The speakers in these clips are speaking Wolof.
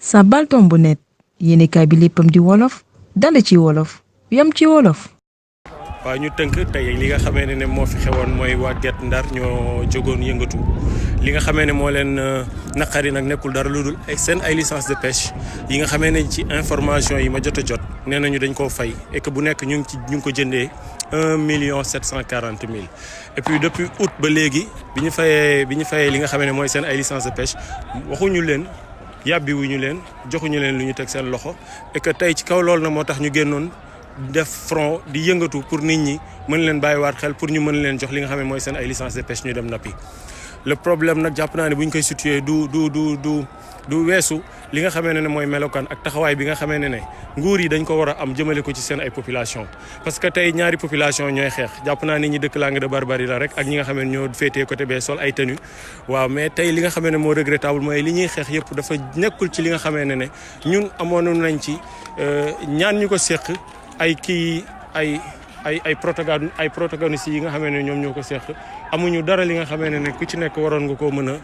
sa baltom bu net yéenekaay bi léppam di wolof dale ci wolof yam ci wolof. waaw ñu tënk tey li nga xamee ne moo fi xewoon mooy waa Get Ndar ñoo jógoon yëngatu li nga xamee ne moo leen naqari nag nekkul dara lu dul seen ay licence de pêche yi nga xamee ne ci information yi ma jot a jot nee nañu dañ koo fay et que bu nekk ñu ngi ko jëndee 1,740,000 et puis depuis août ba léegi bi ñu fayee li nga xamee ne mooy seen ay licence de pêche waxuñu leen yàbbiwuñu leen joxuñu leen lu ñu teg seen loxo et que tey ci kaw loolu na moo tax ñu génnoon def front di yëngatu pour nit ñi mën leen bàyyiwaat xel pour ñu mën leen jox li nga xam ne mooy seen ay licence de pêche ñu dem nappi. Le problème nag jàpp naa ne bu ñu koy situé du weesu li nga xamee ne mooy melokaan ak taxawaay bi nga xamee ne nguur yi dañ ko war a am jëmale ko ci seen ay population parce que tey ñaari population ñooy xeex jàpp naa ne ñi dëkk langue de barbarie la rek ak ñi nga xamee ne ñoo féetee côté bee sol ay tenue waaw mais tey li nga xamee ne moo regrettable mooy li ñuy xeex yëpp dafa nekkul ci li nga xamee ne ñun amoon nañ ci ñaan ñu ko seq ay protagonistes yi nga xamee ne ñoom ñoo ko seq amuñu dara li nga xamee ne ku ci nekk waroon nga koo mën a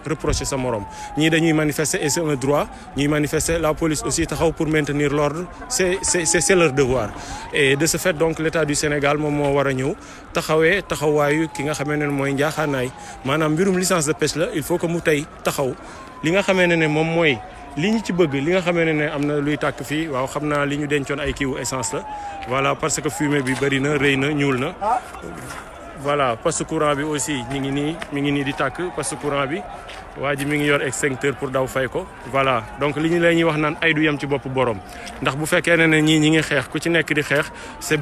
reprocher sa morom ñii dañuy manifester et c'est un droit ñuy manifester la police aussi taxaw pour maintenir l'ordre c'est leur devoir et de ce fait donc l'État du Sénégal moom moo war a ñëw taxawaayu ki nga xamee ne mooy njaaxaanaay maanaam mbirum licence de pêche la il faut que mu tey taxaw li nga xamee ne moom mooy li ñu ci bëgg li nga xamee ne am na luy tàkk fii waaw xam naa li ñu dencoon ay kiiwu essence la voilà parce que fumée bi bëri na rëy na ñuul na voilà poste courant bi aussi mi ngi nii di tàkk poste courant bi waa ji mi ngi yor extincteur pour daw fay ko voilà donc li ñu la ñuy wax naan ay du yem ci bopp borom ndax bu fekkee ne ñi ngi xeex ku ci nekk di xeex c'est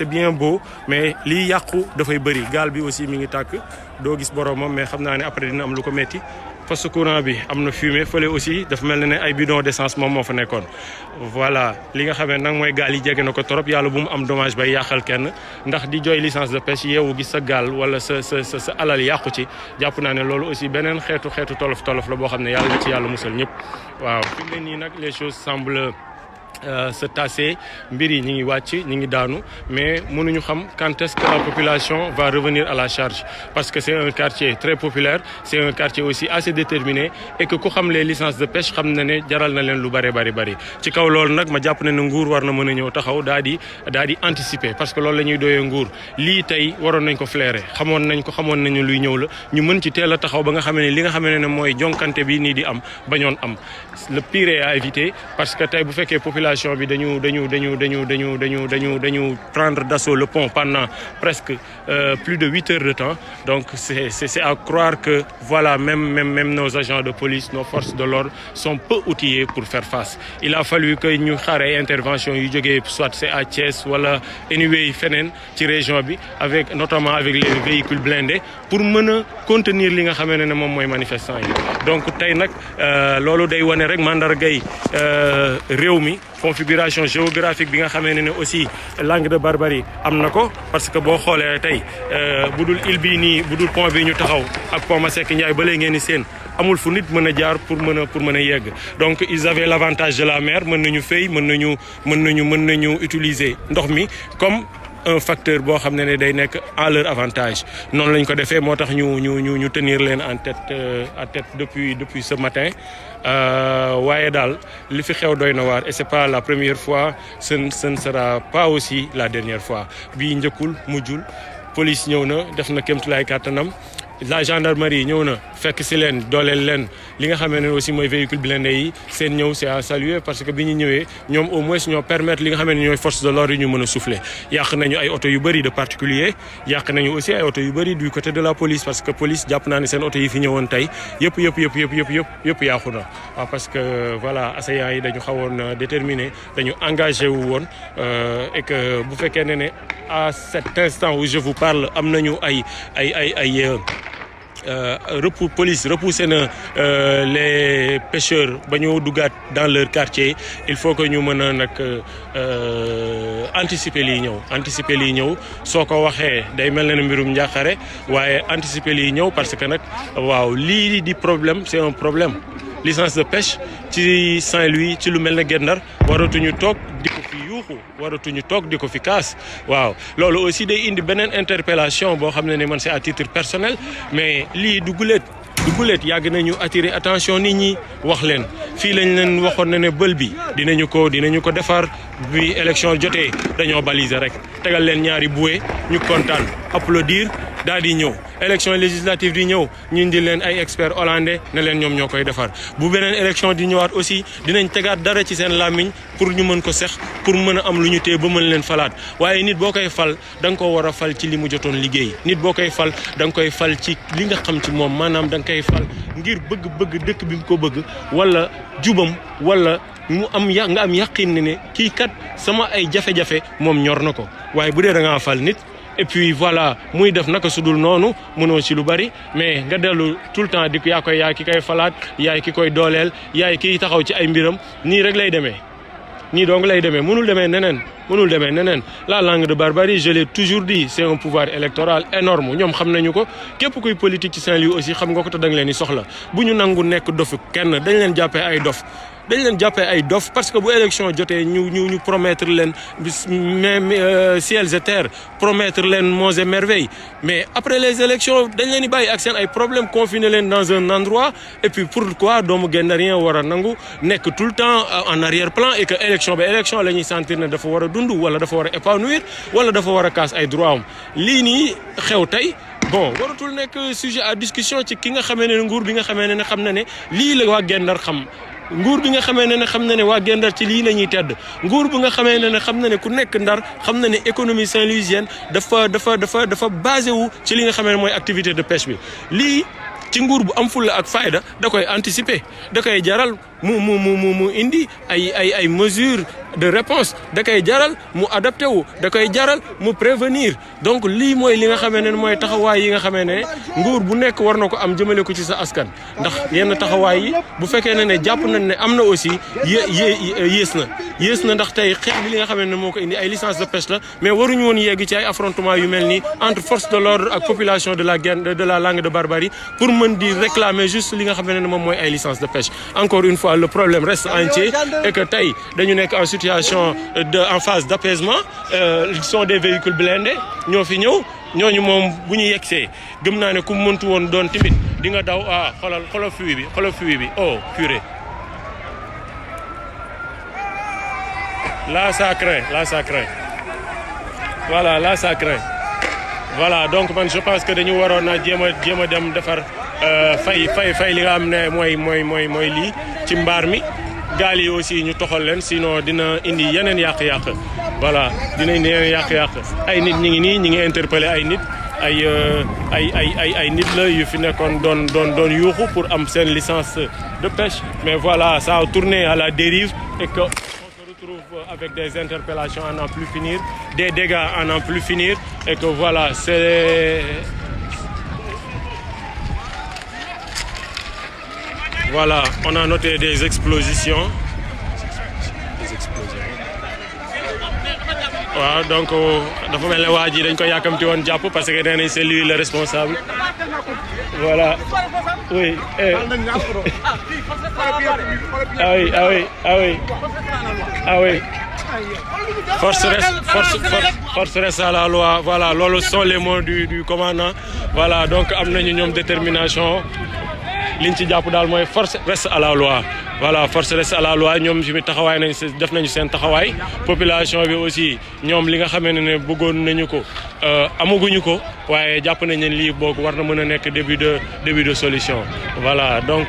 bien beau mais liy yàqu dafay bëri gaal bi aussi mi ngi tàkk doo gis boromam mais xam naa ne après dina am lu ko metti poste courant bi am na fumée fële aussi dafa mel ne ay bidon d'essence moom moo fa nekkoon voilà li nga xamee nag mooy gaal yi jege na ko trop yàlla bu mu am dommage bay yàqal kenn ndax di jooy licence de pêche yeewu gis sa gaal wala sa alal yàqu ci jàpp naa ne loolu aussi beneen xeetu tolof la boo xam ne yàlla na ci yàlla musal ñëpp waaw fi mu ne nii nag les choses semblent se tasser mbir yi ñi ngi wàcc ñi ngi daanu mais mënuñu xam quand est-ce que la population va revenir à la charge parce que c'est un quartier très populaire c'est un quartier aussi assez déterminé et que ku xam les licences de pêche xam na ne jaral na leen lu bari ci kaw loolu nag ma jàpp ne nguur war na mën a ñëw taxaw daa di anticiper parce que loolu la ñuy doyee nguur lii tey waroon nañ ko flairer xamoon nañu luy ñëw la ñu mën ci teel a taxaw ba nga xam ne li nga xam ne mooy jonkante bi nii di am bañoon am le pire est à éviter parce que tey bu fekkee population bi dañu prendre d'assaut le pont pendant presque plus de 8 heures de temps donc c'est à croire que voilà même nos agents de police nos forces de l'ordre sont peu outillés pour faire face il a fallu que ñu xaar ay intervention yu jógee soit c'est à Thiès wala anyway feneen ci région bi notamment avec les véhicules blindés pour mën a contenir li nga xamee ne moom mooy manifestants yi donc tey nag loolu day wane rek mandargay réew mi configuration géographique bi nga xamee ne aussi langue de barbarie am na ko parce que boo xoolee tey budul île bii nii budul pont bi ñu taxaw ak pont Masseck Ndiaye ba léegi ngeen ni seen amul fu nit mën a jaar pour mën a yegg donc ils avaient l'avantage de la mer mën nañu fay mën nañu utiliser ndox mi comme un facteur boo xam ne day nekk à leur avantage noonu lañ ko defee moo tax ñu tenir leen en tête depuis ce matin waaye daal li fi xew doy na waar et c'est pas la première fois ce ne sera pas aussi la dernière fois bii njëkkul mujjul police ñëw na def na kéemtulaay kàttanam la gendarmerie ñëw na fekk si leen dooleel leen li nga xamee ne aussi mooy véhicule blindé yi seen ñëw c'est à saluer parce que bi ñu ñëwee ñoom au moins ñoo permettre li nga xamee ne ñooy force de l'ordre yi ñu mën a souffler yàq nañu ay oto yu bëri de particulier yàq nañu aussi ay oto yu bëri du côté de la police parce que police jàpp naa ne seen oto yi fi ñëwoon tey yëpp yàqu na waaw parce que voilà assaillants yi dañu xawoon déterminé dañu engagé wu woon et que bu fekkee ne à cet instant où je vous parle am nañu ay police repoussé na les pêcheurs ba ñu duggaat dans leur quartier il faut que ñu mën a nag anticiper lii ñëw soo ko waxee day mel ne mbirum njàqare waaye anticiper lii ñëw parce que nag waaw lii di problème c'est un problème licence de pêche ci Saint-Louis ci lu mel ne Get Ndar waratuñu toog di ko fi yuuxu waratuñu toog di ko fi kaas waaw loolu aussi day indi beneen interpellation boo xam ne man c'est à titre personnel mais lii du guléet du gulet yàgg nañu attirer attention nit ñi wax leen fii lañ leen waxoon ne bël bi dinañu ko defar bi élection jotee dañoo baliser rek tegal leen ñaari bouée ñu kontaan applaudir daal di ñëw élection législative di ñëw ñu indi leen ay experts hollandais ne leen ñoom ñoo koy defar bu beneen élection di ñëwaat aussi dinañ tegaat dara ci seen làmmiñ pour ñu mën ko sex pour mën a am lu ñu téye ba mën leen falaat waaye nit boo koy fal da nga ko war a fal ci li mu jotoon liggéey nit boo koy fal da nga koy fal ci li nga xam ci moom maanaam da nga koy fal ngir bëgg dëkk bi mu ko bëgg wala jubam wala mu am nga am yàqin ne kii kat sama ay jafe-jafe moom ñor na ko waaye bu dee da ngaa fal nit et puis voilà muy def naka sudul noonu mënoo ci lu bari mais nga dellu tout le temps di ko yaay ki koy falaat yaay ki koy dooleel yaay kiy taxaw ci ay mbiram nii rek lay demee nii donc lay demee mënul demee neneen la langue de barbarie je l'ai toujours dit c'est un pouvoir électoral énorme ñoom xam nañu ko képp kuy politique ci Saint-Louis aussi xam nga ko te da nga leen di soxla bu ñu nangu nekk dofu kenn dañ leen jàppee ay dof parce que bu élection jotee ñu promettre leen même ciels et terres promettre leen monts et merveilles mais après les élections dañ leen di bàyyi ak seen ay problèmes confiner leen dans un endroit et puis pourquoi doomu Guet-Ndarien war a nangu nekk tout le temps en arrière-plan et que élection la ñuy sentir ne dafa war a dund wala dafa war a épanouir wala dafa war a kaas ay droit am lii nii xew tey bon waratul nekk sujet à discussion ci ki nga xamee ne nguur bi nga xamee ne xam na ne lii la waa Get Ndar xam nguur bi nga xamee ne xam na ne waa Get Ndar ci lii la ñuy tedd nguur bi nga xamee ne xam na ne ku nekk Ndar xam na ne économie saint-louisienne dafa basé wu ci li nga xamee ne mooy activité de pêche bi lii ci nguur bu am fulla ak fayda da koy anticiper da koy jaral mu indi ay mesures de réponse da koy jaral mu adapté wu da koy jaral mu prévenir donc lii mooy li nga xamee ne mooy taxawaay yi nga xamee ne nguur bu nekk war na ko am jëmale ko ci sa askan ndax yenn taxawaay yi bu fekkee ne jàpp nañ ne am na aussi yées na ndax tey xeex bi li nga xamee ne moo ko indi ay licence de pêche la mais waruñu woon yegg ci ay affrontement yu mel nii entre force de l'ordre ak population de la langue de barbarie pour mën di réclamer juste li nga xamee ne moom mooy ay licence de pêche encore une fois le problème reste entier et que tey dañu nekk en situation en phase d'apaisement ils sont des véhicules blindés ñoo fi ñëw ñooñu moom bu ñu yegsee gëm naa ne ku mëntu woon doon timide di nga daw xoolal fuit bi oh purée là ça craint voilà là ça craint voilà donc man je pense que dañu waroon a jéem a dem defar fay li nga xam ne mooy lii ci mbaar mi gaal yi aussi ñu toxal leen sinon dina indi yeneen yàq-yàq voilà dina indi yeneen yàq-yàq ay nit ñi ngi nii ñi ngi interpeller ay nit ay nit la yu fi nekkoon doon yuuxu pour am seen licence de pêche mais voilà ça a tourné à la dérive et que on se retrouve avec des interpellations à n'en plus finir des dégâts à n'en plus finir et que voilà c'est voilà on a noté des explosions waaw donc dafa mel ne waa ji dañ ko yàkkamti woon jàpp parce que nee nañ c'est lui le responsable voilà oui ah oui force reste à la loi voilà loolu sont les mots du commandant voilà donc am nañu ñoom détermination liñ ci jàpp daal mooy force reste à la loi voilà force reste à la loi ñoom fi mu taxawaay def nañu seen taxawaay population bi aussi ñoom li nga xamee ne bëggoon nañu ko amaguñu ko waaye jàpp nañ ne lii boog war na mën a nekk début de solution voilà donc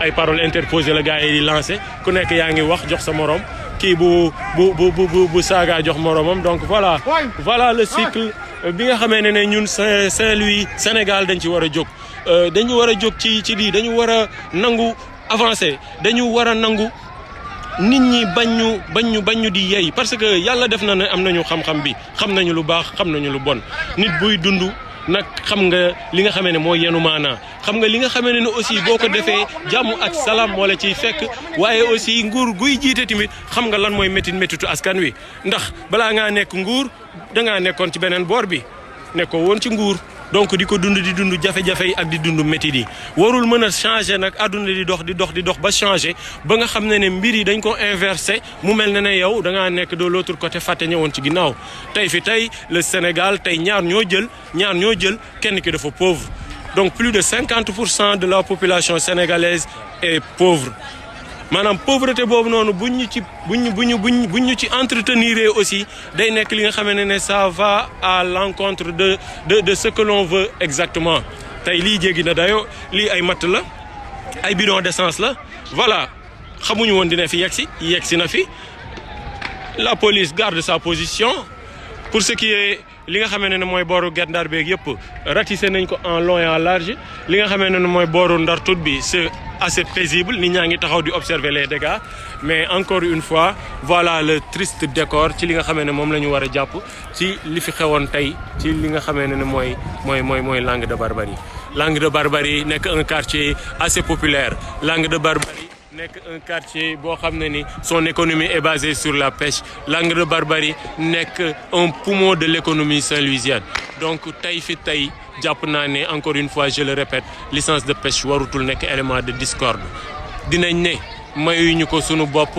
ay paroles interposées la gars yi di lancé ku nekk yaa ngi wax jox sa morom kii bu saaga jox moromam donc voilà le cycle bi nga xamee ne ñun Saint-Louis Sénégal dañ ci war a jóg dañu war a jóg ci lii dañu war a nangu avancer dañu war a nangu nit ñi bañ ñu di yey parce que yàlla def na ne am nañu xam-xam bi xam nañu lu baax xam nañu lu bon nit buy dund nag xam nga li nga xamee ne mooy yenu maanaa xam nga li nga xamee ne aussi boo ko defee jàmm ak salaam moo la ciy fekk waaye aussi nguur guy jiite tamit xam nga lan mooy méttitu askan wi ndax balaa ngaa nekk nguur dangaa nekkoon ci beneen boor bi nekkoo woon ci nguur donc di ko di dund jafe-jafe yi ak di dund métti yi warul mën a changer nag àdduna di dox ba changer ba nga xam ne mbir yi dañ ko inversé mu mel ne yow da ngaa nekk de l'autre côté fàtte ñëwoon ci ginnaaw tey le Sénégal tey ñaar ñoo jël kenn ki dafa pauvre donc plus de 50% de la population sénégalaise est pauvre maanaam pauvreté boobu noonu buñ ñu ci entretenir aussi day nekk li nga xamante ne ça va à l'encontre de ce que l'on veut exactement tey lii jéggi na dayo lii ay matt la ay bidon d'essence la voilà xamuñu woon dina fi yegsi na fi la police garde sa position pour ce qui est li nga xamante ne mooy booru Get Ndar beeg yëpp ratissé nañ ko en long et en large li nga xamante ne mooy booru Ndar tut bi c'est assez paisible nit ñaa ngi taxaw di observer les dégâts mais encore une fois voilà le triste décor ci li nga xamante ne moom la ñu war a jàpp ci li fi xewoon tey ci li nga xamante ne mooy Langue de Barbarie. Langue de Barbarie nekk un quartier assez populaire Langue de Barbarie nekk un quartier boo xam ne ni son économie est basée sur la pêche Langue de Barbarie nekk un poumon de l'économie saint-louisienne donc tey fi tey jàpp naa ne encore une fois je le répète licence de pêche warutul nekk élément de discorde dinañ ne mayuñu ko sunu bopp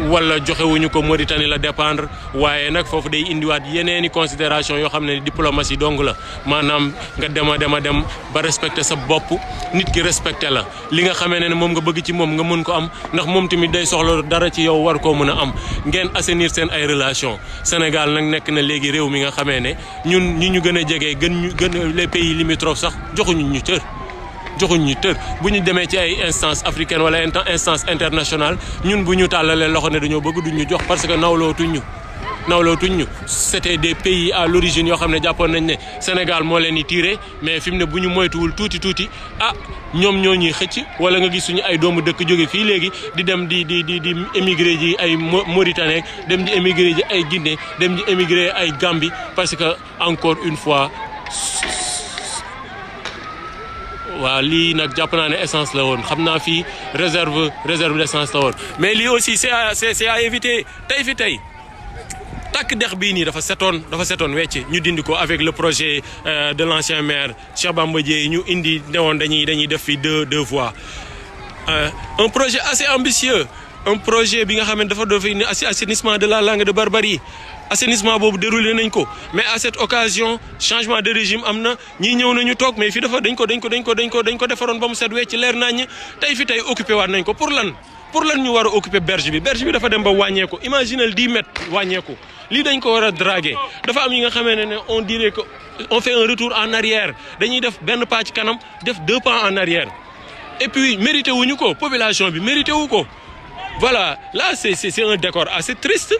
wala joxewuñu ko Mauritanie la dépendre waaye nag foofu day indiwaat yeneeni considération yoo xam ne diplomatie dong la maanaam nga dem ba respecter sa bopp nit ki respecter la li nga xamee ne moom nga bëgg ci moom nga mën ko am ndax moom tamit day soxla dara ci yow war koo mën a am ngeen assainir seen ay relation Sénégal nag nekk na léegi réew mi nga xamee ne ñun ñi ñu gën a jege gën les pays limitrophes sax joxuñu ñu cër bu ñu demee ci ay instance africaine wala instance internationale ñun bu ñu tàllalee loxo ne dañoo bëgg duñ ñu jox parce que nawlootuñ ñu c'était des pays à l'origine yoo xam ne jàppoon nañ ne Sénégal moo leen di tiré mais fi mu ne bu ñu moytuwul tuuti ñoom ñoo ñuy xëcc wala nga gis suñu ay doomu dëkk jóge fii léegi di dem di émigré ji ay Mauritanie dem di émigré ji ay Guinée dem di émigré ay Gambie parce que encore une fois waaw lii nag jàpp naa ne essence la woon xam naa fii réserve d'essence la woon mais lii aussi c'est à éviter tey takk dex bii nii dafa setoon wecc ñu dindi ko avec le projet de l'ancien maire Cheikh Bamba Dièye ñu indi newoon dañuy def fi deux voies un projet assez ambitieux un projet bi nga xam ne dafa doo fi assainissement de la Langue de Barbarie assainissement boobu déroulé nañ ko mais à cette occasion changement de régime am na ñii ñëw nañu toog mais fii dañ ko defaroon ba mu set wecc leer nañ tey fi tey occupé waat nañ ko pour lan ñu war a occuper berge bi dafa dem ba wàññeeku imaginez 10 mètres wàññeeku lii dañ ko war a draguer dafa am yi nga xamee ne on dirait que on fait un retour en arrière dañuy def benn pas ci kanam def 2 pas en arrière et puis mérité wuñu ko population bi mérité wu ko voilà là c'est un décor assez triste.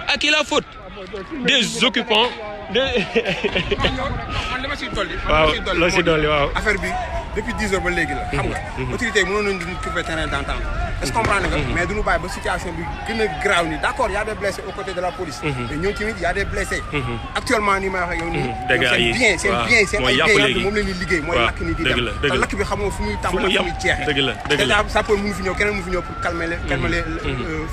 À qui la faute des occupants de. man li ma siy dolli. loo si dolli waaw. affaire bi depuis 10 heures ba léegi la. xam nga autorité yi mënoon nañu di occuper terrain d'entente. est-ce que comprendre nga. mais duñu bàyyi ba situation bi gën a grave ni d'accord y a des blessés aux côtés de la police. mais ñoom tamit y a des blessés. actuellement nii may wax ak yow nii. dégâts yi seen ay biens moom la ñuy liggéey. mooy lakk ni di dem te lakk bi xam nga fu muy tàmbali fu muy jeexee. dëgg la sapeur mënu fi ñëw keneen mënu fi ñëw pour calmer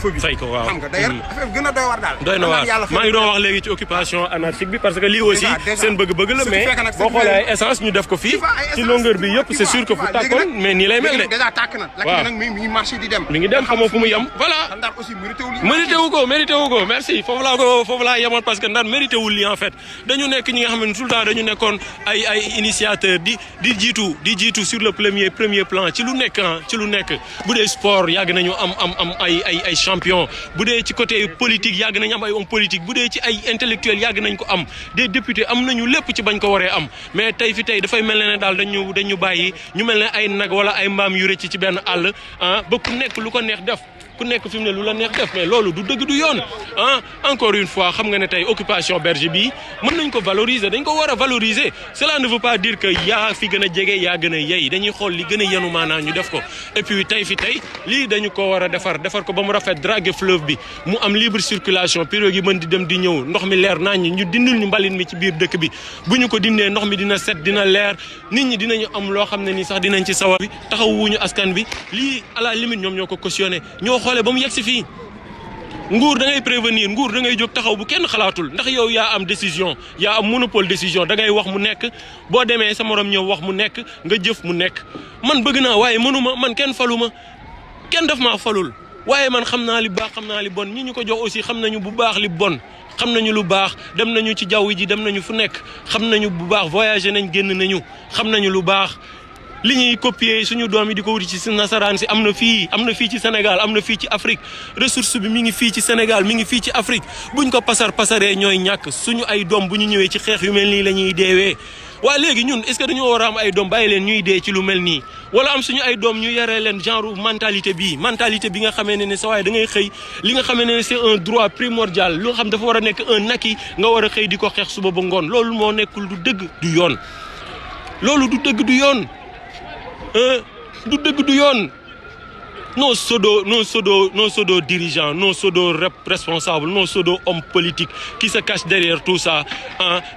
feu bi. fay ko waaw xam nga d'ailleurs affaire bi gën a doy waar daal. doy na waar maa ngi doon wax léegi ci occupation anarchique bi parce que lii aussi seen bëgg-bëgg la mais boo xoolee ay essence ñu def ko fii ci longueur bi yëpp c'est sûr que fu tàkkoon mais nii lay mel de. déjà tàkk na lakk nag mi ngi marché di dem. mi ngi dem xamoo fu mu yem voilà. Ndar aussi mérité wu ko merci foofu laa yemoon parce que Ndar mérité wul lii en fait dañu nekk ñi nga xam ne tout le temps dañu nekkoon ay initiateurs di jiitu sur le premier plan ci lu nekk bu dee sport yàgg nañu am ay champion bu dee ci côté politique yàgg nañu am ay homme politique bu dee ci ay intellectuels yàgg nañ ko am des députés am nañu lépp ci bañ ko waree am mais tey dafay mel ne daal dañu bàyyi ñu mel ne ay nag wala ay mbaam yu rëcc ci benn àll ba ku nekk lu ko neex def ku nekk fi mu ne lu la neex def mais loolu du dëgg du yoon encore une fois xam nga ne tey occupation berge bii mën nañ ko valoriser dañ ko war a valoriser cela ne veut pas dire que yaa fi gën a jege yaa gën a yey dañuy xool li gën a yenu maanaam ñu def ko et puis tey lii dañu ko war a defar ko ba mu rafet draguer fleuve bi mu am libre circulation pirogue yi mën di dem di ñëw ndox mi leer nañ ñu dindil ñu mbalit mi ci biir dëkk bi bu ñu ko dindee ndox mi dina set dina leer nit ñi dinañu am loo xam ne nii sax dinañ ci sawar bi taxawuñu askan bi lii à la limite ñoom ñoo ko cautionné xoolee ba mu yegg si fii nguur da ngay prévenir nguur da ngay jóg taxaw bu kenn xalaatul ndax yow yaa am décision yaa am monopole décision da ngay wax mu nekk boo demee sa morom ñëw wax mu nekk nga jëf mu nekk man bëgg naa waaye mënuma man kenn faluma kenn daf maa falul waaye man xam naa li baax xam naa li bon ñi ñu ko jox aussi xam nañu bu baax li bon xam nañu lu baax dem nañu ci jaww ji dem nañu fu nekk xam nañu bu baax voyagé nañ génn nañu xam nañu lu baax li ñuy copier suñu doom yi di ko wuti ci nasaraan si am na fii ci Sénégal am na fii ci Afrique ressource bi mi ngi fii ci Sénégal mi ngi fii ci Afrique buñ ko pasaree ñooy ñàkk suñu ay doom bu ñu ñëwee ci xeex yu mel nii la ñuy deewee. waaye léegi ñun est-ce que dañoo war a am ay doom bàyyi leen ñuy dee ci lu mel nii wala am suñu ay doom ñu yaree leen genre mentalité bi nga xamee ne sa waaye da ngay xëy li nga xamee ne c'est un droit primordial loo xam dafa war a nekk un acquis nga war a xëy di ko xeex suba ba ngoon loolu moo nekkul du dëgg du yoon loolu du dëgg du yoon du dëgg du yoon nos pseudo dirigeants nos pseudo responsables nos pseudo hommes politiques qui se cachent derrière tout ça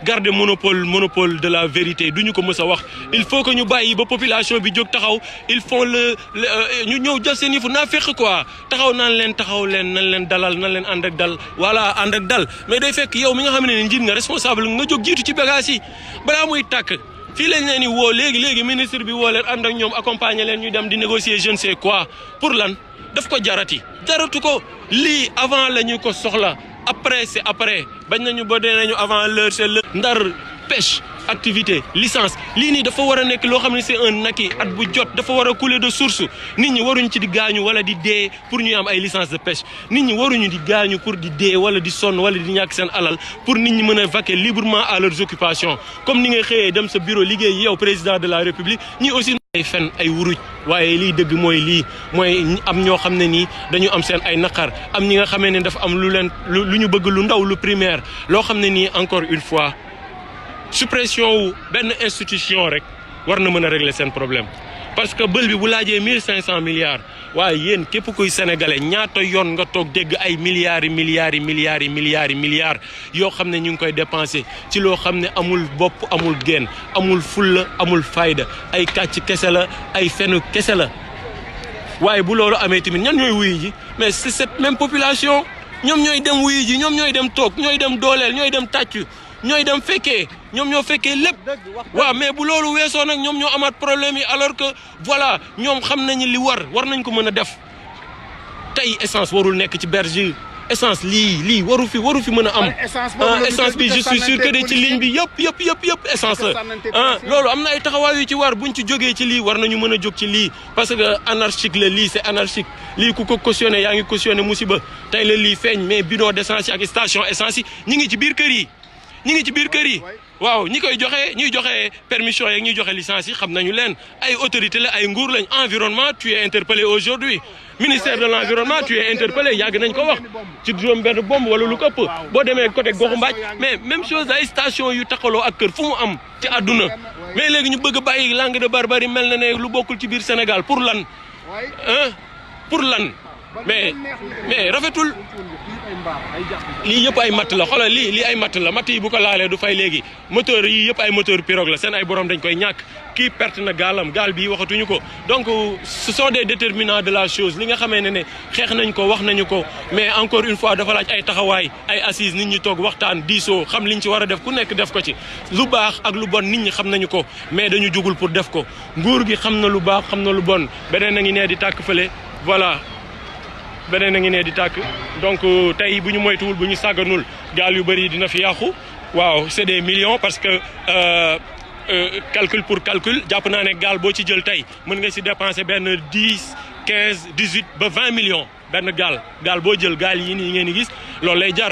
garder monopole de la vérité duñu ko mës a wax il faut que ñu bàyyi ba population bi jóg taxaw ils font ñu ñëw jël seen yëfu naa fekk quoi taxaw nañ leen dalal nan leen ànd ak dal voilà ànd ak dal mais day fekk yow mi nga xam ne njiit nga responsable nga jóg jiitu ci bagage yi balaa muy tàkk fii lañ leen di woo léegi ministre bi woo leen ànd ak ñoom accompagner leen ñu dem di négocier je ne sais quoi pour lan daf ko jaratu ko lii avant la ñu ko soxla après c'est après bañ nañu ba dee nañu avant l'heure c'est l'heure Ndar pêche activité licence lii nii dafa war a nekk loo xam ne c'est un acquis at bu jot dafa war a couler de source nit ñi waruñ ci di gaañu wala di dee pour ñuy am ay licence de pêche nit ñi waruñu di gaañu pour di dee wala di sonn wala di ñàkk seen alal pour nit ñi mën a vaquer librement à leurs occupations comme ni nga xëyee dem sa bureau liggéey yow président de la république ñi aussi ay fen ay wuruj waaye lii dëgg mooy am ñoo xam ne nii dañu am seen ay naqar am ñi nga xamee ne dafa am lu ñu bëgg lu ndaw lu primaire loo xam ne nii encore une fois suppression wu benn institution rek war na mën a régler seen problème parce que bël bi bu laajee 1500 milliards waaye yéen képp kuy sénégalais ñaata yoon nga toog dégg ay milliards yoo xam ne ñu ngi koy dépenser ci loo xam ne amul bopp amul génn amul fulla amul fayda ay kàcc kese la ay fenu kese la waaye bu loolu amee tamit ñan ñooy wuyu ji mais c'est cette même population ñoom ñooy dem wuyu ji ñoom ñooy dem toog ñooy dem dooleel ñooy dem tàccu ñooy dem fekkee ñoom ñoo fekkee lépp waaw mais bu loolu weesoo nag ñoom ñoo amaat problème yi alors que voilà ñoom xam nañu li war nañ ko mën a def tey essence warul nekk ci berge essence lii waru fi mën a am essence bi je suis sûr que de ci ligne bi yëpp essence la loolu am na ay taxawaay yu ci war buñ ci jógee ci lii war nañu mën a jóg ci lii parce que anarchique la lii c'est anarchique lii ku ko cautionné yaa ngi cautionné musiba tey la lii feeñ mais bidon d'essence yi ak station essence yi ñi ngi ci biir kër yi waaw ñuy joxe permission yeeg ñuy joxe licence yi xam nañu leen ay autorité la ay nguur lañ environnement tu es interpellé aujourd'hui ministère de l'environnement tu es interpellé yàgg nañ ko wax ci juróom benn bombe wala lu ko ëpp boo demee côté goxu mbaaj mais même chose ay station yu taxaloo ak kër fu mu am ci àdduna mais léegi ñu bëgg a bàyyi langue de barbarie mel na ne lu bokkul ci biir Sénégal pour lan mais rafetul lii yëpp ay matt la xoolal lii ay matt la matt yi bu ko laalee du fay léegi moteur yi yëpp ay moteur pirogue la seen ay borom dañ koy ñàkk kii perte na gaal bii waxatuñu ko donc ce sont des déterminants de la chose li nga xamee ne xeex nañ ko wax nañu ko mais encore une fois dafa laaj ay taxawaay ay assises nit ñi toog waxtaan diisoo xam liñ ci war a def ku nekk def ko ci lu baax ak lu bon nit ñi xam nañu ko mais dañu jugul pour def ko nguur gi xam na lu baax xam na lu bon beneen a ngi nee di tàkk fële voilà beneen a ngi ne di tàkk donc tey bu ñu moytuwul bu ñu sàgganul gaal yu bëri dina fi yàqu waaw c'est des millions parce que calcul pour calcul jàpp naa ne gaal boo ci jël tey mën nga si dépenser benn 10 15 18 ba 20 millions benn gaal boo jël gaal yi nii ngeen di gis loolu lay jar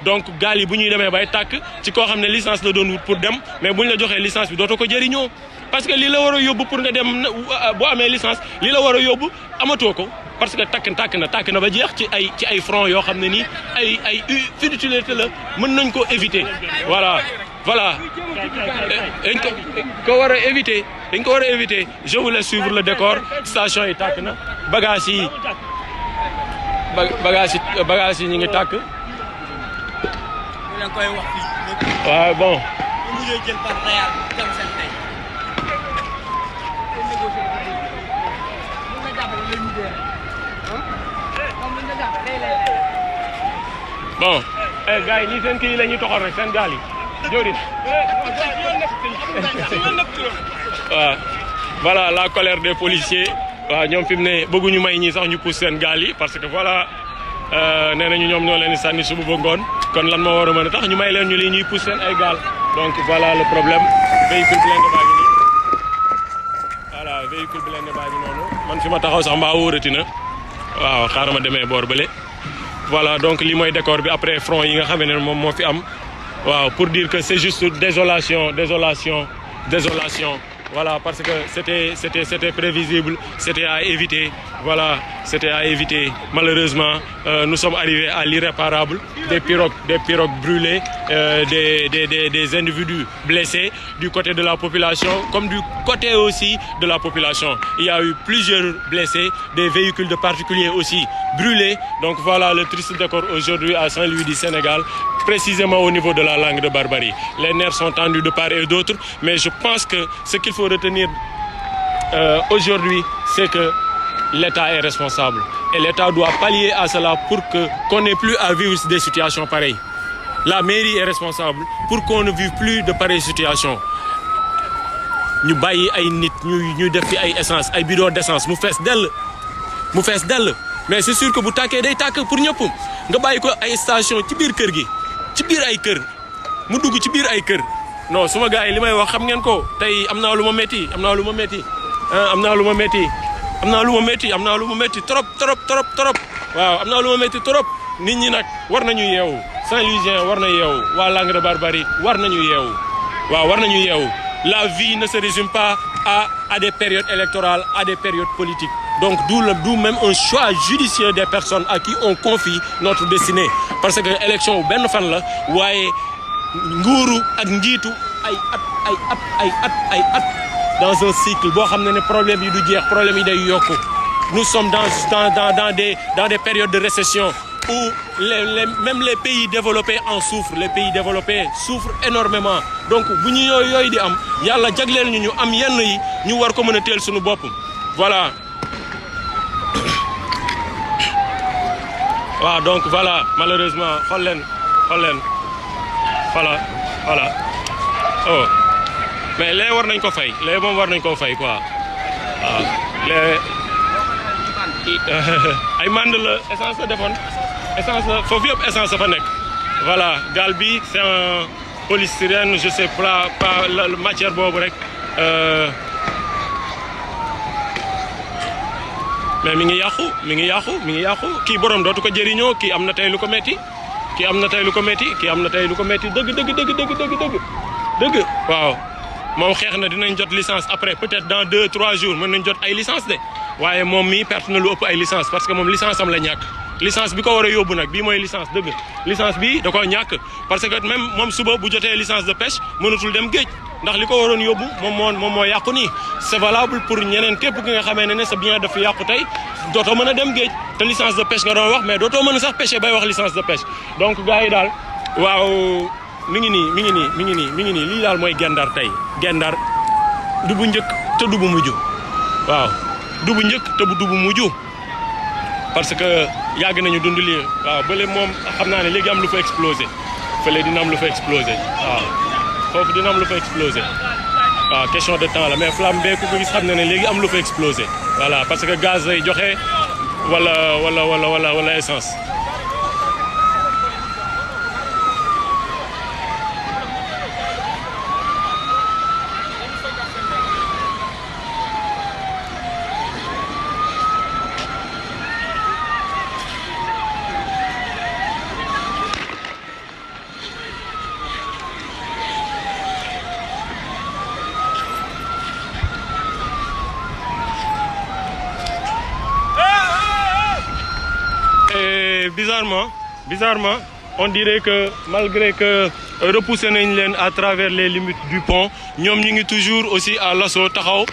donc gaal yi bu ñuy demee bay tàkk ci koo xam ne licence la doon wut pour dem mais bu ñu la joxee licence bi dootoo ko jëriñoo parce que lii la war a yóbbu pour nga dem boo amee licence lii la war a yóbbu amatoo ko parce que tàkk na ba jeex ci ay front yoo xam ne nii ay futilité la mën nañ ko éviter voilà dañ ko war a éviter je vous laisse suivre le décor station yi tàkk na bagage yi ñu ngi tàkk waaw bon bon gars yi nii seen kii yi la ñuy toxal rek seen gaal yi jóorin waaw voilà la colère des policiers waaw ñoom fi mu ne bëgguñu may ñi sax ñu pousse seen gaal yi parce que voilà nee nañu ñoom ñoo leen di sànni suba ba ngoon kon lan moo war a mën a tax ñu may leen ñu li ñuy pousse seen ay gaal donc voilà le problème véhicule blindé baa ngi nii voilà véhicule blindé baa ngi noonu man fi ma taxaw sax mbaa wóorati na waaw xaaral ma demee boor bële voilà donc lii mooy décor bi après front yi nga xam ne moom moo fi am waaw pour dire que c'est juste désolation voilà parce que c'était prévisible, c'était à éviter. Voilà, c'était à éviter. Malheureusement, nous sommes arrivés à l'irréparable. Des pirogues brûlées, des individus blessés du côté de la population, comme du côté aussi de la population. Il y a eu plusieurs blessés, des véhicules de particuliers aussi brûlés. Donc voilà le triste décor aujourd'hui à Saint-Louis du Sénégal, précisément au niveau de la langue de Barbarie. Les nerfs sont tendus de part et d'autre, mais je pense que ce qu'il faut retenir aujourd'hui, c'est que l'État est responsable. Et l'État doit pallier à cela pour qu'on n'ait plus à vivre des situations pareilles. La mairie est responsable pour qu'on ne vive plus de pareilles situations. Ñu bàyyi ay nit ñu def fi ay essence ay bidon d'essence mu fees dell mais c'est sûr que bu tàkkee day tàkk pour ñëpp nga bàyyi ko ay station ci biir kër gi ci biir ay kër mu dugg ci biir ay kër non suma gars yi li may wax xam ngeen ko tey am naa lu ma métti am naa lu ma métti trop waaw am naa lu ma métti trop nit ñi nag war nañu yeewu Saint-Louisien war na yeewu waa langue de Barbarie war nañu yeewu la vie ne se résume pas à des périodes électorales, à des périodes politiques. Donc d'où même un choix judicieux des personnes à qui on confie notre destinée. Parce que l'élection benn fan la waaye nguuru ak njiitu ay at dans un cycle boo xam ne problème yi du jeex problème yi day yokku. Nous sommes dans des périodes de récession où même les pays développés en souffrent. Les pays développés souffrent énormément. Donc bu ñu yooyu di am yàlla jagleel ñu am yenn yi ñu war ko mën a teel suñu bopp. Voilà. waaw donc voilà malheureusement xool leen voilà oh mais lee war nañ ko fay lee moom war nañ koo fay quoi waaw lee ay mand la essence la defoon essence la foofu yëpp essence la fa nekk voilà gaal bi c'est un polystyrène je sais pas la matière boobu rek mais mi ngi yàqu kii borom dootu ko jëriñoo kii am na tey lu ko metti dëgg waaw moom xeex na dinañ jot licence après peut-être dans 2-3 jours mën nañ jot ay licence de waaye moom mii perte na lu ëpp ay licence parce que moom licence am la ñàkk licence bi ko war a yóbbu nag bii mooy licence dëgg licence bi da ko ñàkk parce que même moom suba bu jotee licence de pêche mënatul dem géej ndax li ko waroon yóbbu moom moo yàqu nii c'est valable pour ñeneen képp ki nga xamee ne sa bien dafa yàqu tey dootoo mën a dem géej te licence de pêche nga doon wax mais dootoo mën a sax pêcher bay wax licence de pêche donc gars yi daal waaw mi ngi nii lii daal mooy Get Ndar tey Get Ndar du bu njëkk te du bu mujj waaw du bu njëkk te du bu mujj parce que yàgg nañu dund lii waaw bële moom xam naa ne léegi am lu fa explosé fële dina am lu fa explosé waaw foofu dina am lu fa explosé waaw question de temps la mais flamme bee ku ko gis xam na ne léegi am lu fa explosé voilà parce que gaz lay joxe wala essence. Bizarrement, on dirait que malgré que repoussé nañ leen à travers les limites du pont ñoom ñu ngi toujours aussi à l'assaut taxaw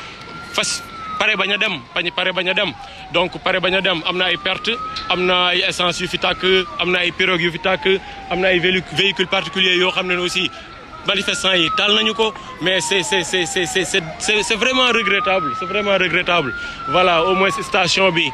fas pare bañ a dem donc pare bañ a dem am na ay perte am na ay essence yu fi tàkk am na ay pirogues yu fi tàkk am na ay véhicules particuliers yoo xam ne aussi manifestants yi taal nañu ko mais c'est vraiment regrettable voilà au moins station bi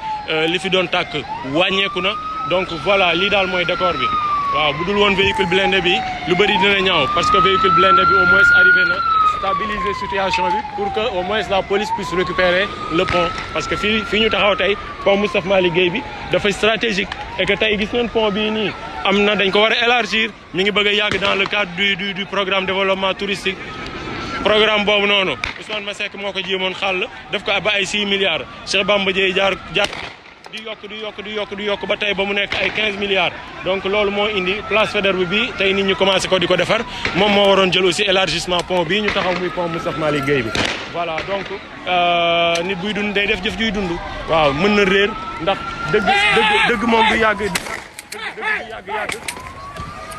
li fi doon tàkk wàññeeku na donc voilà lii daal mooy décor bi waaw bu dul woon véhicule blindé bi lu bëri dina ñaaw parce que véhicule blindé bi au moins arrivé na stabiliser situation bi pour que au moins la police puisse récupérer le pont parce que fii ñu taxaw tey pont Moustapha Malick Guèye bi dafay stratégique et que tey gis ngeen pont bii nii am na dañ ko war a élargir mi ngi bëgg a yàgg dans le cadre du programme développement touristique programme boobu noonu Ousmane Masseck moo ko jéemoon xàll def ko ba ay 6 milliards Cheikh Bamba Dièye jaar di yokk ba tey ba mu nekk ay 15 milliards donc loolu moo indi place Faidherbe bi tey nit ñu commencé ko di ko defar moom moo waroon jël aussi élargissement pont bi ñu taxaw muy pont Moustapha Malick Guèye bi voilà donc nit buy dund day def jëf juy dund waaw mën na réer ndax dëgg moom du yàgg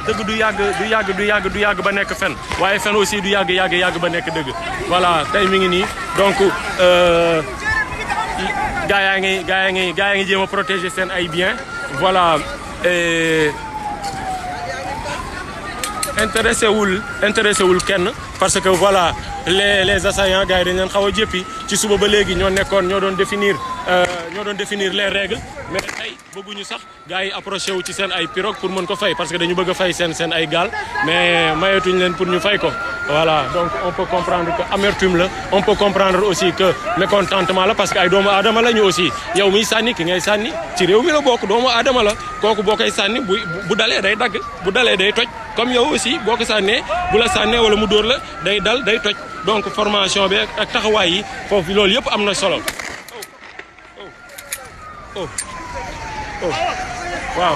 dëgg du yàgg ba nekk fen waaye fen aussi du yàgg ba nekk dëgg voilà tey mi ngi nii donc gaa yaa ngi jéem a protéger seen ay biens voilà intéressé wul kenn parce que voilà les assaillants gars yi dañ leen xaw a jëppi ci suba ba léegi ñoo doon définir les règles mais tey bëgguñu sax gars yi approché wu ci seen ay pirogue pour mën ko fay parce que dañu bëgg a fay seen ay gaal mais mayetuñ leen pour ñu fay ko voilà donc on peut comprendre que amertume la on peut comprendre aussi que mécontentement la parce que ay doomu aadama la ñu aussi yow miy sànni ki ngay sànni ci réew mi la bokk doomu aadama la kooku boo koy sànni bu dalee day dagg bu dalee day toj comme yow aussi boo ko sànnee bu la sànnee wala mu dóor la day dal day toj donc formation bi ak taxawaay yi foofu loolu yëpp am na solo waaw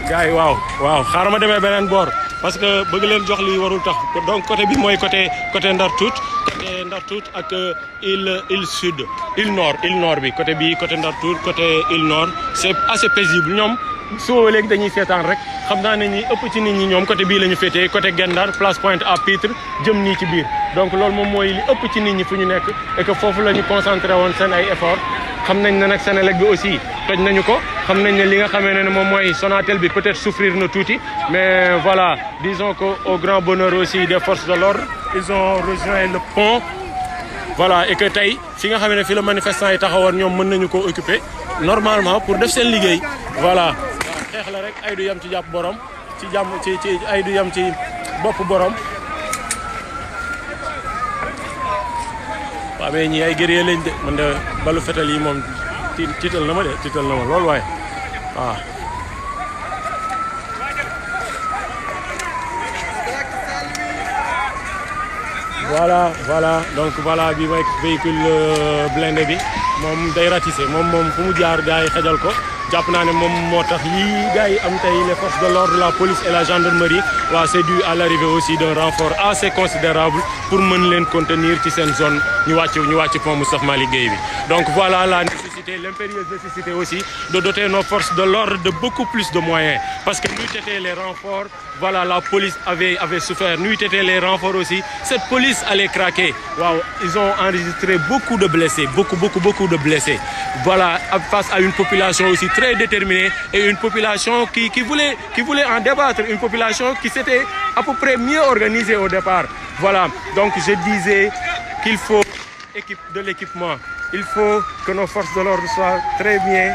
gars yi waaw xaaral ma demee beneen boor parce que bëgg leen jox li warul tax donc côté bi mooy côté Ndar Tuut ak île sud île nord bi côté Ndar Tuut côté île nord c'est assez paisible ñoom soo léegi dañuy seetaan rek xam naa ne ñi ëpp ci nit ñi ñoom côté bii la ñu féetee côté Get Ndar place Pointe à Pitre jëm nii ci biir donc loolu moom mooy li ëpp ci nit ñi fu ñu nekk et que foofu la ñu concentré woon seen ay effort xam nañ ne nag Senelec bi aussi toj nañu ko xam nañ ne li nga xamee ne moom mooy Sonatel bi peut-être souffrir na tuuti mais voilà disons que au grand bonheur aussi des forces de l'ordre ils ont rejoint le pont voilà et que tey fi nga xam ne fi la manifestants yi taxawoon ñoom mën nañu ko occuper normalement pour def seen liggéey voilà xeex la rek ay du yam ci jàpp borom ci ay du yam ci bopp borom waaw mais ñii ay guerrier lañ de man de balu fetal yi moom tiital na ma loolu waaye waaw voilà donc voilà bi mooy véhicule blindé bi moom day ratissé moom fu mu jaar gars yi xajal ko jàpp naa ne moom moo tax lii gars yi am tey les forces de l'ordre la police et la gendarmerie waaw c'est dû à l'arrivée aussi d'un renfort assez considérable pour mën leen contenir ci seen zone ñu wàcc pont Moustapha Malick Guèye bi donc voilà la nécessité l'impérieuse nécessité aussi de doter nos forces de l'ordre de beaucoup plus de moyens parce que n'eût été les renforts voilà la police avait souffert n'eût été les renforts aussi cette police allait craquer waaw ils ont enregistré beaucoup de blessés beaucoup de blessés voilà face à une population aussi très déterminée et une population qui voulait en débattre une population qui s'était à peu près mieux organisée au départ voilà donc je disais qu'il faut de l'équipement il faut que nos forces de l'ordre soient très bien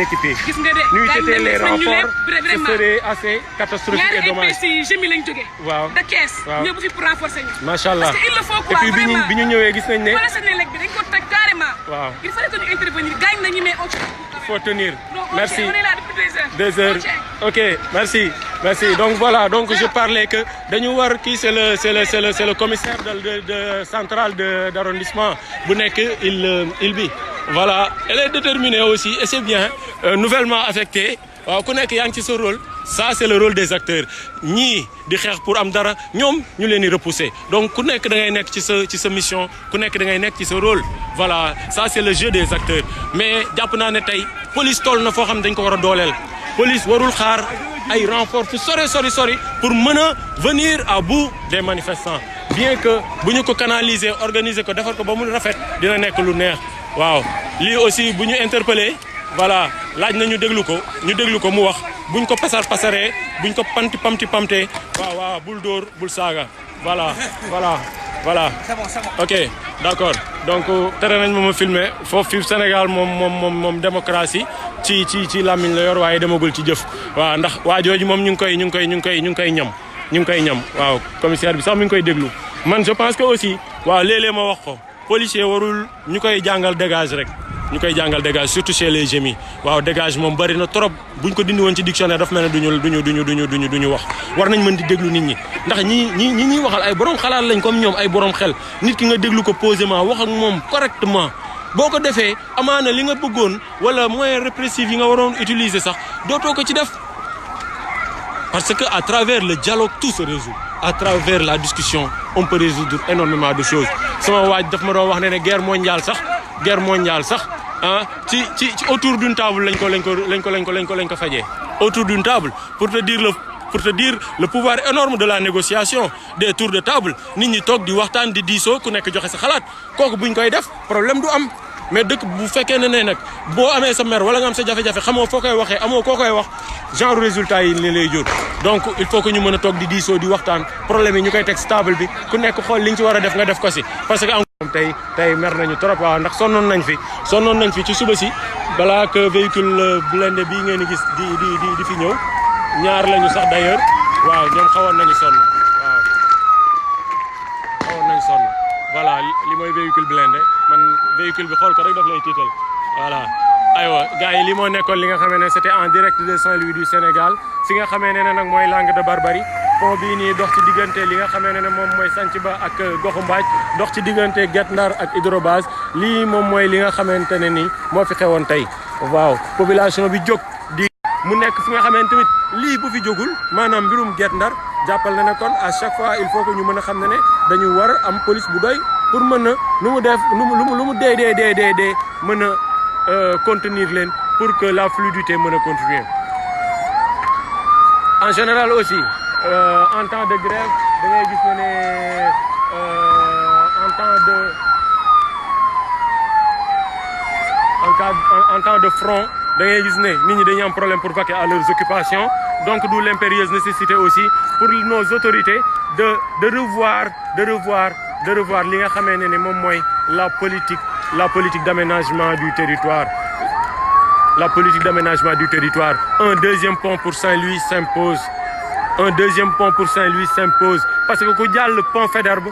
équipées. gis nga de n'eût été les renforts ce serait assez catastrophique et dommage. ñaari EPC lañ jógee. waaw de kees. waaw ñëw fi pour renforcer ñu. macha allah parce que il le faut quoi et puis bi ñu ñëwee gis nañ ne. wala Senelec bi dañ ko toj carrément. waaw il fallait que ñu intervenir gaañ nañu mais il faut tenir. Merci. On est là depuis 2 heures. Ok, merci. Donc voilà, donc je parlais que dañu war kii c'est le commissaire de central d'arrondissement bu nekk il bi. Voilà, elle est déterminée aussi et c'est bien nouvellement affectée. waaw ku nekk yaa ngi ci sa rôle ça c'est le rôle des acteurs ñii di xeex pour am dara ñoom ñu leen di repousser donc ku nekk da ngay nekk ci sa mission ku nekk da ngay nekk ci sa rôle voilà ça c'est le jeu des acteurs mais jàpp naa ne tey police toll na foo xam ne dañ ko war a dooleel police warul xaar ay renfort fu sori pour mën a venir à bout des manifestants bien que bu ñu ko canaliser organiser ko defar ko ba mu rafet dina nekk lu neex waaw lii aussi bu ñu interpeller voilà laaj na ñu déglu ko mu wax buñ ko pasaree buñ ko pamte waaw bul dóor bul saaga voilà c'est bon. Ok d'accord donc tere nañ ma filmer foofu Sénégal moom démocratie ci làmmiñ la yor waaye demagul ci jëf waaw ndax waa jooju moom ñu ngi koy ñam waaw commissaire bi sax mi ngi koy déglu man je pense que aussi waaw léeg-léeg ma wax ko policier warul ñu koy jàngal dégage rek ñu koy jàngal dégage surtout chez les gémis waaw dégage moom bari na trop buñ ko dindi woon ci dictionnaire daf mel ne duñu wax war nañ mën di déglu nit ñi ndax ñi ñuy waxal ay borom xalaat lañ comme ñoom ay borom xel nit ki nga déglu ko posément wax ak moom correctement boo ko defee amaana li nga bëggoon wala moyen répressif yi nga waroon utiliser sax dootoo ko ci def parce que à travers le dialogue tout se résout à travers la discussion on peut résoudre énormément de choses sama waaj daf ma doon wax ne guerre mondiale sax ah ci autour d'une table lañ ko fajee autour d'une table pour te dire le pouvoir énorme de la négociation des tours de table nit ñi toog di waxtaan di diisoo ku nekk joxe sa xalaat kooku buñ koy def problème du am mais dëkk bu fekkee ne nag boo amee sa mer wala nga am sa jafe-jafe xamoo foo koy waxee amoo koo koy wax genre résultat yi ni lay jur donc il faut que ñu mën a toog di diisoo di waxtaan problème yi ñu koy teg si table bi ku nekk xool li ñu ci war a def nga def ko si parce que moom tey mer nañu trop waaw ndax sonnoon nañ fi ci suba si balaa que véhicule blindé bii ngeen di gis di fi ñëw ñaar lañu sax d'ailleurs waaw ñoom xawoon nañu sonn voilà li mooy véhicule blindé man véhicule bi xool ko rek daf lay tiital voilà aywa gars yi li moo nekkoon li nga xamee ne c'était en direct de Saint-Louis du Sénégal fi nga xamee ne nag mooy Langue de Barbarie pont bii nii dox ci diggante li nga xamee ne moom mooy Sanc Ba ak Goxu Mbaaj dox ci diggante Get Ndar ak Hydrobase lii moom mooy li nga xamante ne ni moo fi xewoon tey waaw population bi jóg di mu nekk fi nga xamante tamit lii bu fi jógul maanaam mbirum Get Ndar jàppal na ne kon à chaque fois il faut que ñu mën a xam ne dañu war am police bu doy pour mën a lu mu dee mën a contenir leen pour que la fluidité mën a continuer. En général aussi en temps de grève da ngay gis ne en temps de front da ngay gis ne nit ñi dañuy am problème pour vaquer à leurs occupations donc d'où l'impérieuse nécessité aussi pour nos autorités de revoir li nga xamee ne moom mooy la politique d'aménagement du territoire. La politique d'aménagement du territoire. Un deuxième pont pour Saint-Louis s'impose. Parce que ku jàll pont Faidherbe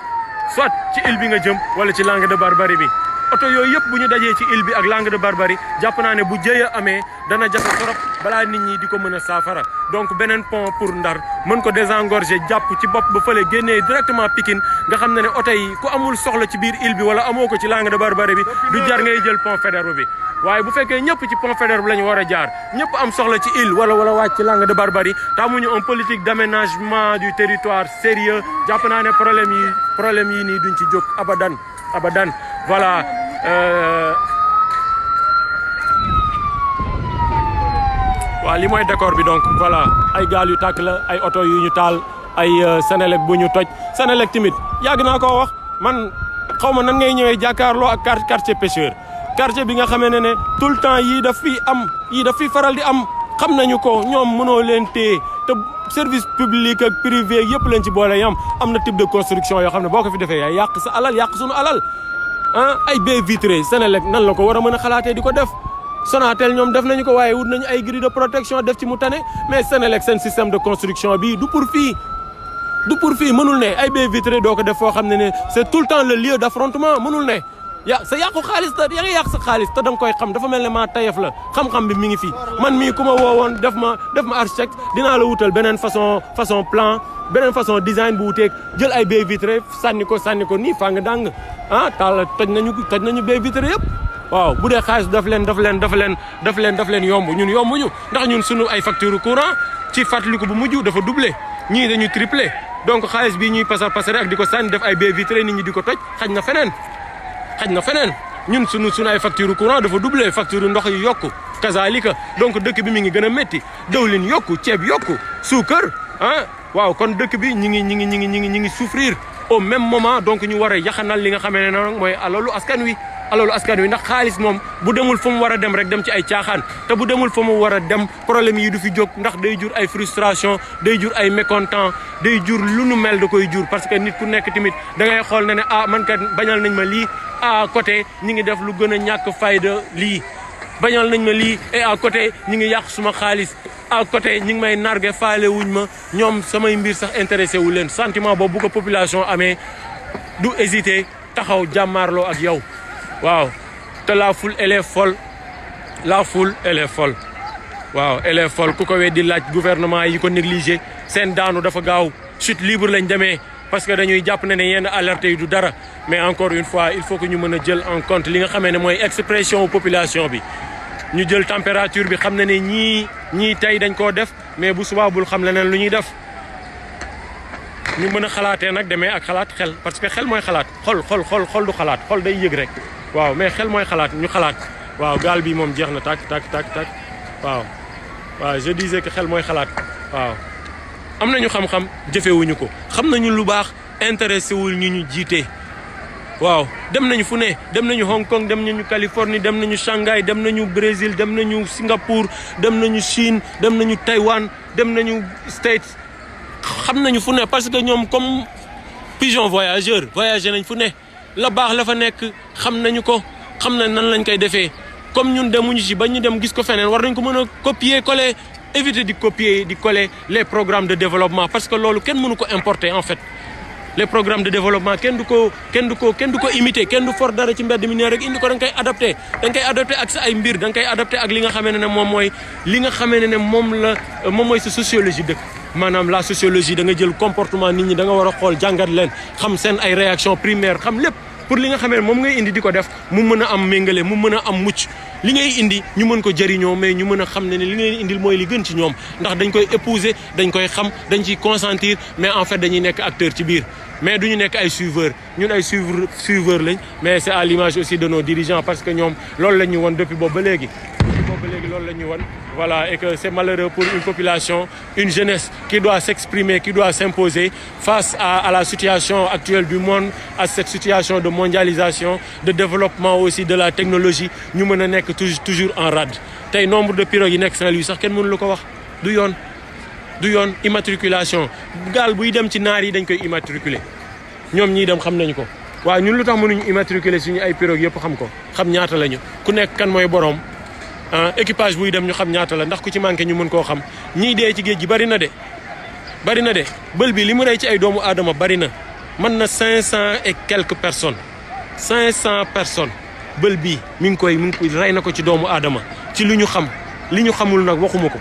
soit ci île bi nga jëm wala ci Langue de Barbarie bi oto yooyu yëpp bu ñu dajee ci île bi ak Langue de Barbarie jàpp naa ne bu jëye amee dana jafe trop balaa nit ñi di ko mën a saafara donc beneen pont pour Ndar mën ko désengorger jàpp ci bopp ba fële génnee directement Pikine nga xam ne oto yi ku amul soxla ci biir île bi wala amoo ko ci Langue de Barbarie bi du jar ngay jël pont Faidherbe bi waaye bu fekkee ñëpp ci pont Faidherbe la ñu war a jaar ñëpp am soxla ci île wala wàcc ci Langue de Barbarie te amuñu un politique d'aménagement du territoire sérieux jàpp naa ne problème yi nii duñ ci jóg abadan voilà waaw li mooy décor bi donc voilà ay gaal yu tàkk la ay oto yu ñu taal ay Senelec bu ñu toj Senelec tamit yàgg naa koo wax man xaw ma nan ngay ñëwee jàkkaarloo ak quartier pêcheur quartier bi nga xamee ne tout le temps yii daf fi faral di am xam nañu ko ñoom mënoo leen téye te service public ak privé yëpp leen ci boole yam am na type de construction yoo xam ne boo ko fi defee yaay yàq sa alal yàq sunu alal ay baies vitrées Senelec nan la ko war a mën a xalaatee di ko def Sonatel ñoom def nañu ko waaye wut nañu ay grille de protection def ci mu tane mais Senelec seen système de construction bi du pour fii mënul ne ay baies vitrées doo ko def foo xam ne c'est tout le temps le lieu d'affrontement mënul ne sa yàqu xaalis te yaa ngi yàq sa xaalis te da nga koy xam dafa mel ne maa tayef la xam-xam bi mi ngi fi man mii ku ma woowoon def ma architecte dinaa la wutal beneen façon plan beneen façon design bu wuteeg jël ay baies vitrées sànni ko nii fàng dàng toj nañu baies vitrées yëpp waaw bu dee xaalis daf leen yomb ñun yombuñu ndax ñun sunu ay facture courant ci fàttaliku bu mujj dafa doublé ñii dañuy triplé donc xaalis bii ñuy passer ak di ko sànni def ay baies vitrées nit ñi di ko toj xaj na feneen ñun sunu ay facture courant dafa doublé facture ndox yi yokku kazalika donc dëkk bi mi ngi gën a métti dawlin yokku ceeb yokku suukar waaw kon dëkk bi ñi ngi souffrir au même moment donc ñu war a yaxanal li nga xamee ne nag mooy alalu askan wi ndax xaalis moom bu demul fa mu war a dem rek dem ci ay caaxaan te bu demul fa mu war a dem problème yi du fi jóg ndax day jur ay frustration day jur ay mécontent day jur lu nu mel da koy jur parce que nit ku nekk tamit da ngay xool ne man kat bañal nañ ma lii à côté ñi ngi def lu gën a ñàkk fayda lii bañal nañ ma lii et à côté ñi ngi yàq suma xaalis à côté ñi ngi may narge faale wuñ ma ñoom samay mbir sax intéressé wu leen sentiment boobu bu ko population amee du hésiter taxaw jàmmaarloo ak yow waaw te la foule elle est folle la foule elle est folle waaw elle est folle ku ko weddi laaj gouvernement yi ko négligé seen daanu dafa gaaw chute libre lañ demee parce que dañuy jàpp ne yenn alerte yi du dara mais encore une fois il faut que ñu mën a jël en compte li nga xamee ne mooy expression population bi ñu jël température bi xam ne ñii tey dañ koo def mais bu subaa bul xam leneen lu ñuy def ñu mën a xalaatee nag demee ak xalaat xel parce que xel mooy xalaat xol du xalaat xol day yëg rek waaw mais xel mooy xalaat ñu xalaat waaw gaal bi moom jeex na tak waaw je disais que xel mooy xalaat waaw am nañu xam-xam jëfewuñu ko xam nañu lu baax intéressé wul ñu jiite waaw dem nañu fu ne dem nañu Hong Kong dem nañu Californie dem nañu Shanghai dem nañu Brésil dem nañu Singapour dem nañu Chine dem nañu Taïwan dem nañu States xam nañu fu ne parce que ñoom comme pigeon voyageur voyagé nañ fu ne la baax la fa nekk xam nañu ko xam nañ nan lañ koy defee comme ñun demuñu ci ba ñu dem gis ko feneen war nañ ko mën a copier coller éviter di copier di coller les programmes de développement parce que loolu kenn mënu ko importer en fait les programmes de développement kenn du ko imiter kenn du for dara ci mbedd mi ne rek indi ko da nga koy adapté ak sa ay mbir da nga koy adapté ak li nga xamee ne moom mooy li nga xamee ne moom mooy sa sociologie dëkk maanaam la sociologie da nga jël comportement nit ñi da nga war a xool jàngat leen xam seen ay réaction primaire xam lépp pour li nga xamee ne moom ngay indi di ko def mu mën a am méngale mu mën a am mucc li ngay indi ñu mën ko jëriñoo mais ñu mën a xam ne li ngay indil mooy li gën ci ñoom ndax dañ koy épouser dañ koy xam dañ ciy consentir mais en fait dañuy nekk acteur ci biir mais duñu nekk ay suiveurs ñun ay suiveurs lañ mais c'est à l'image aussi de nos dirigeants parce que ñoom loolu la ñu won depuis boobu ba léegi loolu la ñu won voilà et que c'est malheureux pour une population une jeunesse qui doit s'exprimer qui doit s'imposer face à la situation actuelle du monde à cette situation de mondialisation de développement aussi de la technologie ñu mën a nekk toujours en rade tey nombre de pirogues yi nekk Saint-Louis sax kenn mënu la ko wax du yoon immatriculation gaal buy dem ci naar yi dañ koy immatriculer ñoom ñii dem xam nañu ko waaw ñun lu tax mënuñu immatriculer suñu ay pirogues yëpp xam ko xam ñaata lañu ku nekk kan mooy boroom équipage buy dem ñu xam ñaata la ndax ku ci manqué ñu mën koo xam ñii dee ci géej gi bari na de bël bi li mu rey ci ay doomu aadama bari na mën na 500 et quelques personnes 500 personnes bël bii mi ngi koy rey na ko ci doomu aadama ci li ñu xam li ñu xamul nag waxuma ko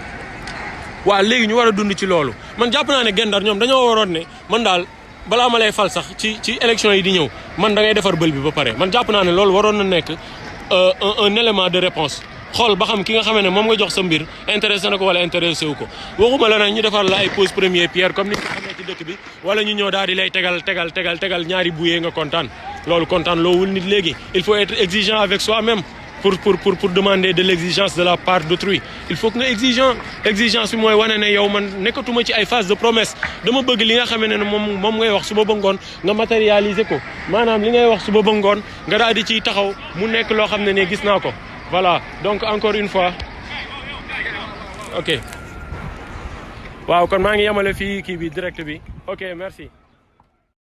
waaw léegi ñu war a dund ci loolu man jàpp naa ne Get Ndar ñoom dañoo waroon ne man daal balaa ma lay fal sax ci élection yi di ñëw man da ngay defar bël bi ba pare man jàpp naa ne loolu waroon na nekk un élément de réponse xool ba xam ki nga xamee ne moom nga jox sa mbir intéressé na ko wala intéressé wu ko waxuma la nag ñu defar la ay pose première pierre comme ni ñu ko xamee ci dëkk bi wala ñu ñëw daal di lay tegal ñaari bouée nga kontaan loolu kontaan loowul nit léegi il faut être exigeant avec soi-même pour demander de l'exigence de la part d'autrui il faut que nga exigence bi mooy wane ne yow man nekkatuma ci ay phase de promesse dama bëgg li nga xamee ne moom ngay wax suba ba ngoon nga matérialiser ko maanaam li ngay wax suba ba ngoon nga daal di ciy taxaw mu nekk loo xam ne gis naa ko voilà donc encore une fois ok waaw kon maa ngi yemale fii kii bi direct bi ok merci